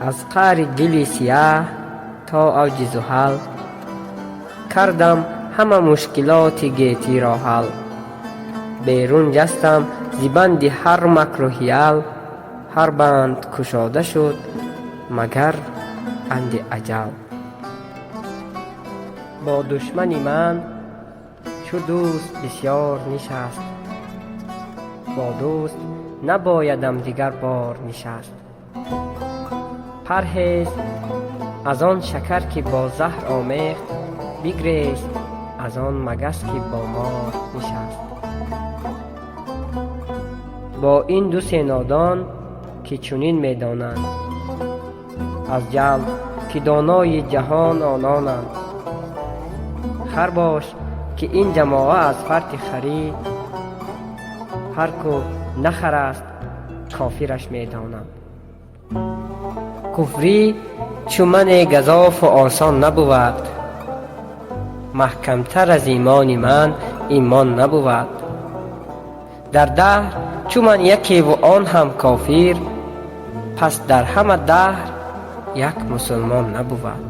Аз қаъри гили сиёҳ то авҷи зуҳал кардам ҳама мушкилоти гетиро ҳал. Берун ҷастам зи банди ҳар макру ҳиял, ҳар банд кушода шуд, магар банди аҷал. Бо душмани ман чу дӯст бисёр нишаст, бо дӯст набоядам дигар бор нишаст. Парҳез аз он шакар, ки бо заҳр омехт, бигрез аз он магас, ки бо мор нишаст. Бо ин ду се нодон, ки чунин медонанд, аз ҷаҳл, ки донои ҷаҳон ононанд. Хар бош, ки ин ҷамоа аз фарти харӣ, ҳар ку на хар аст, кофираш медонанд. Куфрӣ чу мане газофу осон набувад, маҳкамтар аз имони ман имон набувад. Дар даҳр чу ман якеву он ҳам кофир, пас дар ҳама даҳр як мусулмон набувад.